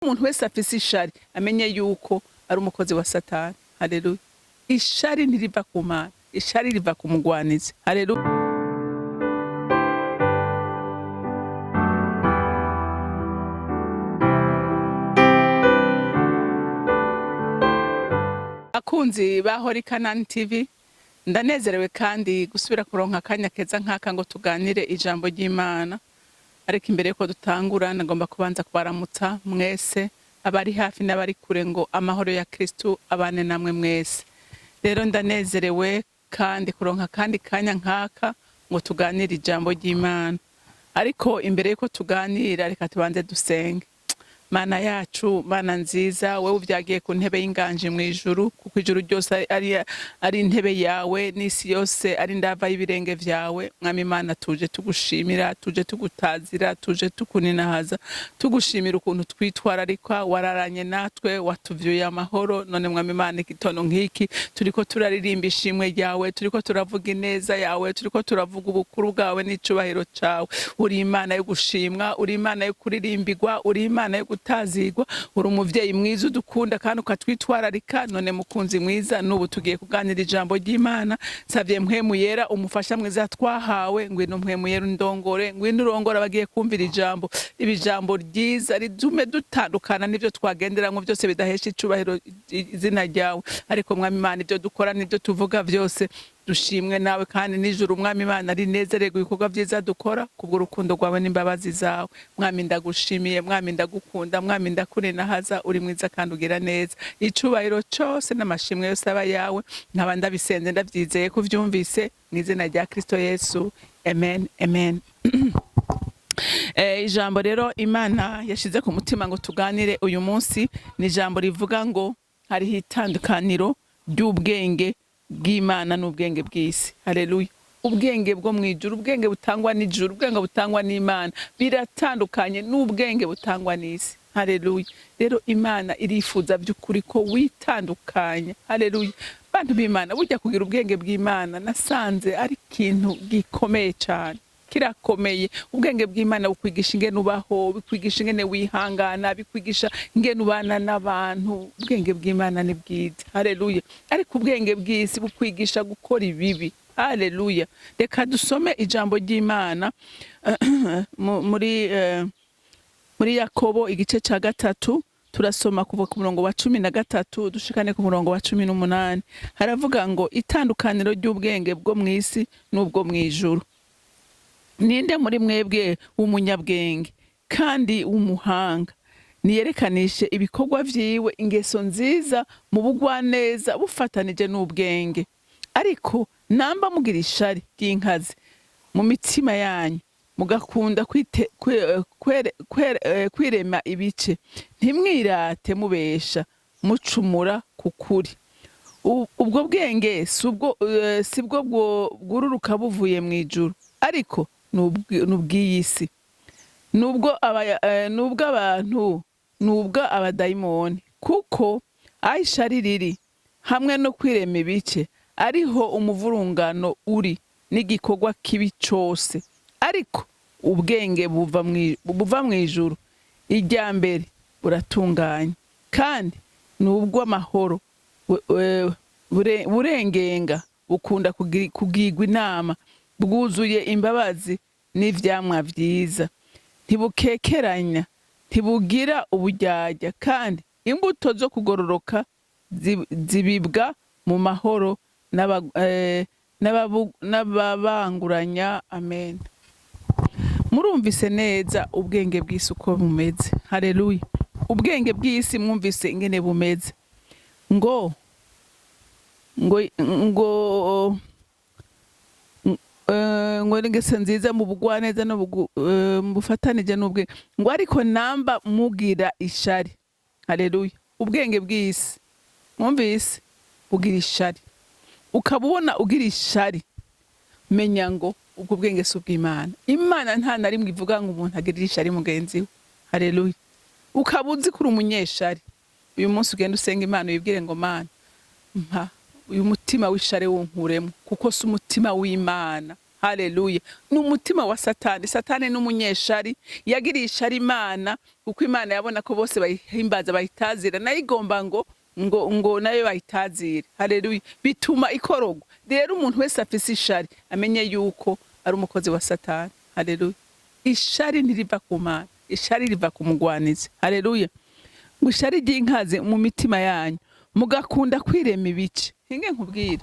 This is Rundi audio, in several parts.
Umuntu wese afise ishari amenye yuko ari umukozi wa Satani. Haleluya! Ishari ntiriva ku Mana, ishari riva ku mugwanizi. Haleluya! Akunzi ba Holy Canaan TV, ndanezerewe kandi gusubira kuronka akanya keza nk'aka ngo tuganire ijambo ry'Imana. Ariko imbere yuko dutangura, nagomba kubanza kubaramutsa mwese, abari hafi n'abari kure, ngo amahoro ya Kristu abane namwe mwese. Rero ndanezerewe kandi kuronka akandi kanya nk'aka ngo tuganire ijambo ry'Imana. Ariko imbere yuko tuganira, reka tubanze dusenge. Mana yacu, Mana nziza, wewe uvyagiye ku ntebe y'inganji mu ijuru, kuko ijuru ryose ari intebe yawe, n'isi yose ari indava y'ibirenge vyawe. Mwami Imana, tuje tugushimira, tuje tugutazira, tuje tukuninahaza, tugushimira ukuntu twitwararika, wararanye natwe, watuvyuye amahoro. None Mwami Imana, igitondo nk'iki turiko turaririmba ishimwe ryawe, turiko turavuga ineza yawe, turiko turavuga ubukuru bwawe n'icubahiro cawe. Uri Imana yo gushimwa, uri Imana yo kuririmbirwa, uri Imana yo gutazigwa, uri umuvyeyi mwiza udukunda kandi ukatwitwararika. None mukunzi mwiza, n'ubu tugiye kuganira ijambo ry'Imana. Savye Mpwemu Yera, umufasha mwiza twahawe, ngwino Mpwemu Yera undongore, ngwino urongore abagiye kumvira ijambo, ibi jambo ryiza ritume dutandukana n'ivyo twagenderamwo byose bidahesha icubahiro izina ryawe. Ariko Mwami Imana, ivyo dukora n'ivyo tuvuga vyose dushimwe nawe, kandi nijoro Umwami Imana rinezererwa ibikorwa vyiza dukora kubw'urukundo rwawe n'imbabazi zawe. Mwami, ndagushimiye. Mwami, ndagukunda. Mwami, ndakuninahaza. Uri mwiza kandi ugira neza. Icubahiro cose n'amashimwe yose aba yawe. Nkaba ndabisenze ndavyizeye ko uvyumvise, mu izina rya Kristo Yesu, amen, amen. Ijambo rero Imana yashize ku mutima ngo tuganire uyu munsi ni ijambo rivuga ngo hariho itandukaniro ry'ubwenge bw'Imana n'ubwenge bw'isi. Haleluya! Ubwenge bwo mu ijuru, ubwenge butangwa n'ijuru, ubwenge butangwa n'Imana biratandukanye n'ubwenge butangwa n'isi. Haleluya! Rero Imana irifuza by'ukuri ko witandukanya. Haleluya! Bantu b'Imana, burya kugira ubwenge bw'Imana nasanze ari ikintu gikomeye cyane, kirakomeye. Ubwenge bw'Imana bukwigisha ingene ubaho, bukwigisha ingene wihangana, bikwigisha ingene ubana n'abantu. Ubwenge bw'Imana ni bwiza. Haleluya! Ariko ubwenge bw'isi bukwigisha gukora ibibi. Haleluya! Reka dusome ijambo ry'Imana muri Yakobo igice ca 3. Turasoma kuva ku murongo wa 13 dushikane ku murongo wa 18. Haravuga ngo itandukaniro ry'ubwenge bwo mu isi n'ubwo mu ijuru. Ninde muri mwebwe w'umunyabwenge kandi w'umuhanga? Niyerekanishe ibikorwa vyiwe ingeso nziza mu bugwaneza bufatanije n'ubwenge. Ariko namba mugira ishari ry'inkazi mu mitima yanyu, mugakunda kwirema ibice, ntimwirate mubesha mucumura ku kuri. Ubwo bwenge si bwo bwururuka buvuye mu ijuru, ariko ni ubw'iyi si, nubwo abantu, nubwo abadayimoni. Kuko aho ishari riri hamwe no kwirema ibice, ariho umuvurungano uri n'igikorwa kibi cose. Ariko ubwenge buva mu ijuru, irya mbere buratunganye, kandi ni ubw'amahoro, burengenga, bukunda kugirwa inama, bwuzuye imbabazi n'ivyamwa vyiza, ntibukekeranya, ntibugira uburyarya. Kandi imbuto zo kugororoka zibibwa mu mahoro n'ababanguranya. Amen. Murumvise neza ubwenge bw'isi uko bumeze. Haleluya! Ubwenge bw'isi mwumvise ingene bumeze, ngo ingeso nziza mu bugwaneza no mu bufatanije n'ubwenge, ngo ariko namba mugira ishari. Haleluya! Ubwenge bw'isi mwumvise bugira ishari. Ukaba ubona ugira ishari, menya ngo ubwo bwenge si ubw'Imana. Imana nta na rimwe ivuga ngo umuntu agirire ishari mugenzi we. Haleluya! Ukaba uzi ko uri umunyeshari, uyu munsi ugenda usenga Imana, uyibwire ngo: "Mana, mpa uyu mutima w'ishari, wunkuremo, kuko si umutima w'Imana." Haleluya. Ni umutima wa Satani. Satani ni umunyeshari, yagiriye ishari Imana kuko Imana yabona ko bose bayihimbaza, bayitazira, nayo igomba ngo nayo bayitazire. Haleluya. Bituma ikorogwa. Rero umuntu wese afise ishari amenye yuko ari umukozi wa Satani. Haleluya. Ishari ntiriva ku Mana, ishari riva ku mugwanizi. Haleluya. Ngo ishari ry'inkazi mu mitima yanyu, mugakunda kwirema ibice. Hinge nkubwire,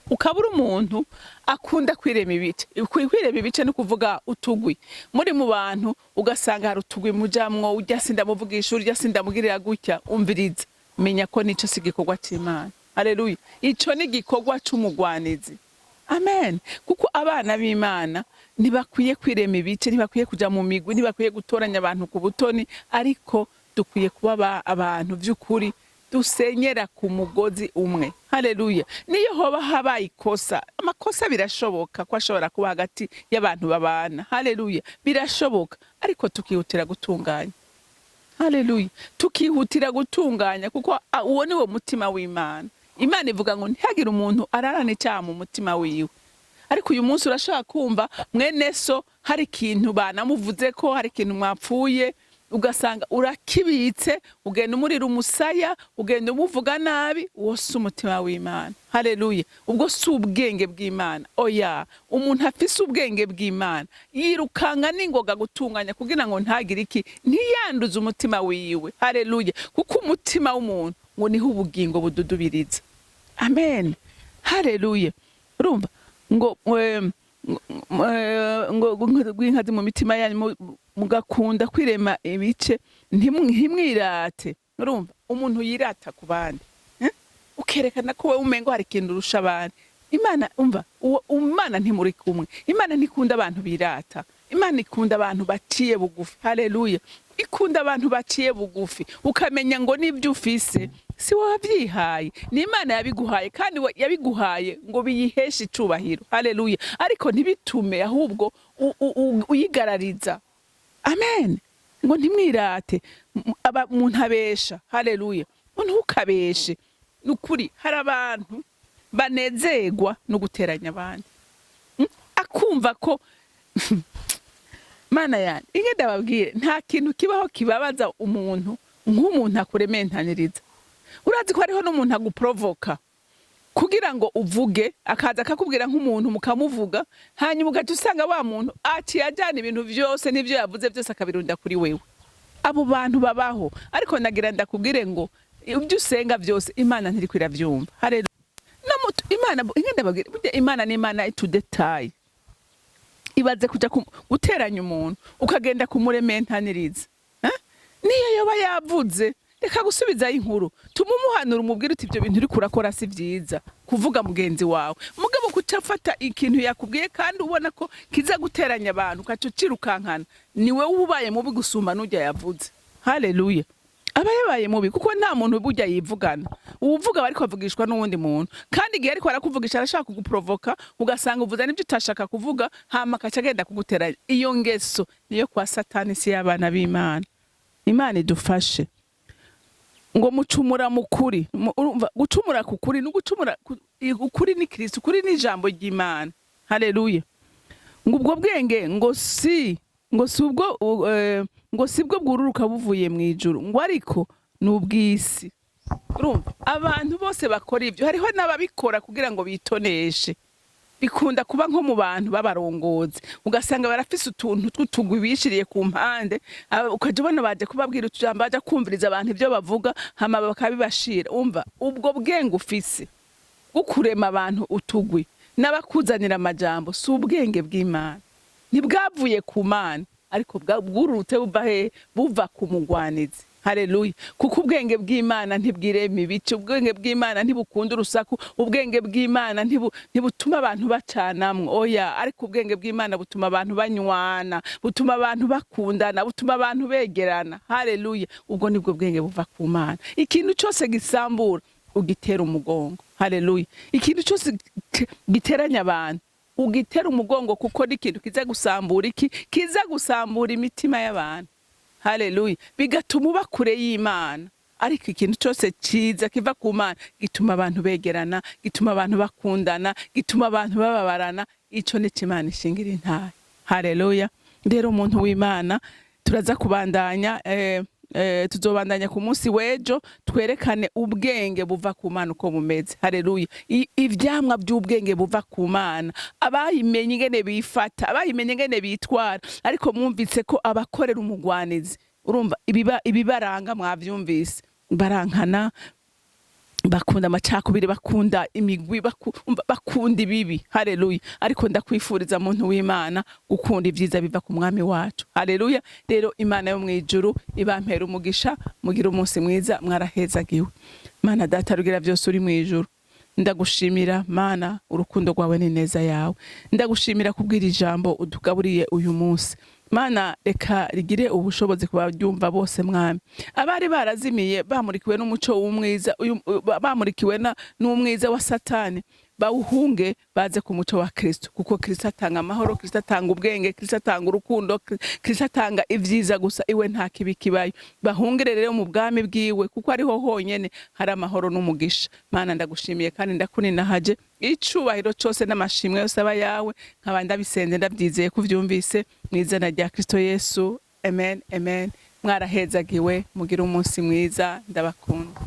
ukaba uri umuntu akunda kwirema ibice. Kwirema ibice ni ukuvuga utugwi. Muri mu bantu ugasanga hari utugwi mujamwo: urya sindamuvugisha, urya sindamugirira gutya. Umviriza, menya ko nico si igikorwa c'Imana. Haleluya. Ico ni igikorwa c'umugwanizi. Amen. Kuko abana b'Imana ntibakwiye kwirema ibice, ntibakwiye kuja mu migwi, ntibakwiye gutoranya abantu ku butoni, ariko dukwiye kuba abantu vy'ukuri dusenyera ku mugozi umwe. Haleluya. Niyo hoba habaye ikosa, amakosa birashoboka ko ashobora kuba hagati y'abantu babana. Haleluya. Birashoboka, ariko tukihutira gutunganya. Haleluya. Tukihutira gutunganya kuko uwo ni wo mutima w'Imana. Imana ivuga ngo ntihagire umuntu ararana icyaha mu mutima wiwe. Ariko uyu munsi urashobora kumva mwene so hari ikintu banamuvuze, ko hari ikintu mwapfuye, ugasanga urakibitse, ugenda umurira umusaya, ugenda umuvuga nabi. Uwo si umutima w'Imana. Haleluya. Ubwo si ubwenge bw'Imana, oya. Umuntu afise ubwenge bw'Imana yirukanga n'ingoga gutunganya kugira ngo ntagire iki, ntiyanduze umutima wiwe. Haleluya. Kuko umutima w'umuntu ngo niho ubugingo bududubiriza. Amen. Haleluya. Urumva ngo ngo rw'inkazi mu mitima yanyu, mugakunda kwirema ibice, ntimwirate. Urumva umuntu yirata ku bandi, eh? Ukerekana ko wowe umengo hari ikintu urusha abandi. Imana, umva, uwo Imana ntimuri kumwe. Imana ntikunda abantu birata, Imana ikunda abantu baciye bugufi. Haleluya. Ikunda abantu baciye bugufi, ukamenya ngo n'ibyo ufise si wowe wabyihaye, ni Imana yabiguhaye, kandi yabiguhaye ngo biyiheshe icubahiro. Haleluya. Ariko ntibitume ahubwo uyigarariza. Amen. Ngo ntimwirate. Muntu abesha. Haleluya. Ngo ntukabeshe. Ni ukuri, hari abantu banezerwa no guteranya abandi. Akumva ko, Mana yanjye, inge ndababwire, nta kintu kibaho kibabaza umuntu nk'umuntu akurementaniriza. Urazi ko hariho n'umuntu aguprovoka kugira ngo uvuge, akaza akakubwira nk'umuntu mukamuvuga, hanyuma ugaca usanga wa muntu aciye ajyana ibintu vyose n'ivyo yavuze byose akabirunda kuri wewe. Abo bantu babaho. Ariko nagira ndakubwire ngo ibyo usenga byose Imana ntiriko iravyumva. Haleluya. No Imana, inge ndababwire, burya Imana ni Imana itudetaye. Ibaze kuja guteranya umuntu, ukagenda kumurementaniriza, eh? Niyo yoba yavuze, reka gusubizayo inkuru, tuma umuhanura, umubwire uti ibyo bintu uriko urakora si vyiza, kuvuga mugenzi wawe. Mugabo kucafata ikintu yakubwiye kandi ubona ko kiza guteranya abantu, ukaca ucirukankana, ni wewe ubaye mubi gusumba n'urya yavuze. Haleluya. Aba yabaye mubi kuko nta muntu burya yivugana. Uwuvuga aba ariko avugishwa n'uwundi muntu, kandi igihe ariko arakuvugisha arashaka kuguprovoka, ugasanga uvuze n'ibyo utashaka kuvuga, hama akaca agenda kuguteranya. Iyo ngeso niyo kwa Satani, si y'abana b'Imana. Imana idufashe. Ngo mucumura mu kuri. Urumva gucumura ku kuri ni ugucumura ukuri ni Kristo, ukuri ni ijambo ry'Imana. Haleluya. Ngo ubwo bwenge ngo si ubwo ngo si bwo bwururuka buvuye mu ijuru, ngo ariko ni ubw'isi. Urumva abantu bose bakora ibyo, hariho n'ababikora kugira ngo bitoneshe. Bikunda kuba nko mu bantu b'abarongozi, ugasanga barafise utuntu tw'utugwi bishiriye ku mpande, ukaja ubona baje kubabwira utujambo, baja kumviriza abantu ibyo bavuga, hama bakabibashira. Umva, ubwo bwenge ufise bwo kurema abantu utugwi n'abakuzanira amajambo si ubwenge bw'Imana, ntibwavuye ku Mana, ariko bwururutse buva hehe? Buva ku mugwanizi. Haleluya. Kuko ubwenge bw'Imana ntibwirema ibice, ubwenge bw'Imana ntibukunda urusaku, ubwenge bw'Imana ntibutuma abantu bacanamwo, oya. Ariko ubwenge bw'Imana butuma abantu banywana, butuma abantu bakundana, butuma abantu begerana. Haleluya. Ubwo nibwo bwenge buva ku Mana. Ikintu cyose gisambura ugitera umugongo. Haleluya. Ikintu cyose giteranya abantu ugitera umugongo, kuko ni ikintu kiza gusambura iki, kiza gusambura imitima y'abantu. Haleluya. Bigatuma uba kure y'Imana. Ariko ikintu cyose cyiza kiva ku Mana gituma abantu begerana, gituma abantu bakundana, gituma abantu bababarana. Ico nico Imana ishingira intahe. Haleluya! Rero umuntu w'Imana, turaza kubandanya, tuzobandanya ku munsi w'ejo, twerekane ubwenge buva ku Mana uko bumeze. Haleluya! Ivyamwa by'ubwenge buva ku Mana, abayimenye ingene bifata, abayimenye ingene bitwara. Ariko mwumvise ko abakorera umugwanizi, urumva ibibaranga, mwavyumvise: barankana, bakunda amacakubiri, bakunda imigwi, umva, bakunda ibibi. Haleluya! Ariko ndakwifuriza, muntu w'Imana, gukunda ibyiza biva ku Mwami wacu. Haleluya! Rero Imana yo mw'ijuru ibampera umugisha, mugire umunsi mwiza, mwarahezagiwe. Mana Data rugira byose uri mw'ijuru, ndagushimira Mana urukundo rwawe n'ineza yawe. Ndagushimira kubwira ijambo udugaburiye uyu munsi. Mana, reka rigire ubushobozi ku baryumva bose. Mwami, abari barazimiye bamurikiwe n'umuco w'umwiza bamurikiwe n'umwiza wa Satani, bawuhunge baze ku muco wa Kristo, kuko Kristo atanga amahoro, Kristo atanga ubwenge, Kristo atanga urukundo, Kristo atanga ibyiza gusa, iwe nta kibi kibayo. Bahungire rero mu bwami bwiwe, kuko ariho honyene hari amahoro n'umugisha. Mana, ndagushimiye kandi ndakuninahaje. Icubahiro cose n'amashimwe yose aba yawe. Nkaba ndabisenze ndabyizeye ko uvyumvise, mu izina rya Kristo Yesu, amen, amen. Mwarahezagiwe, mugire umunsi mwiza, ndabakunda.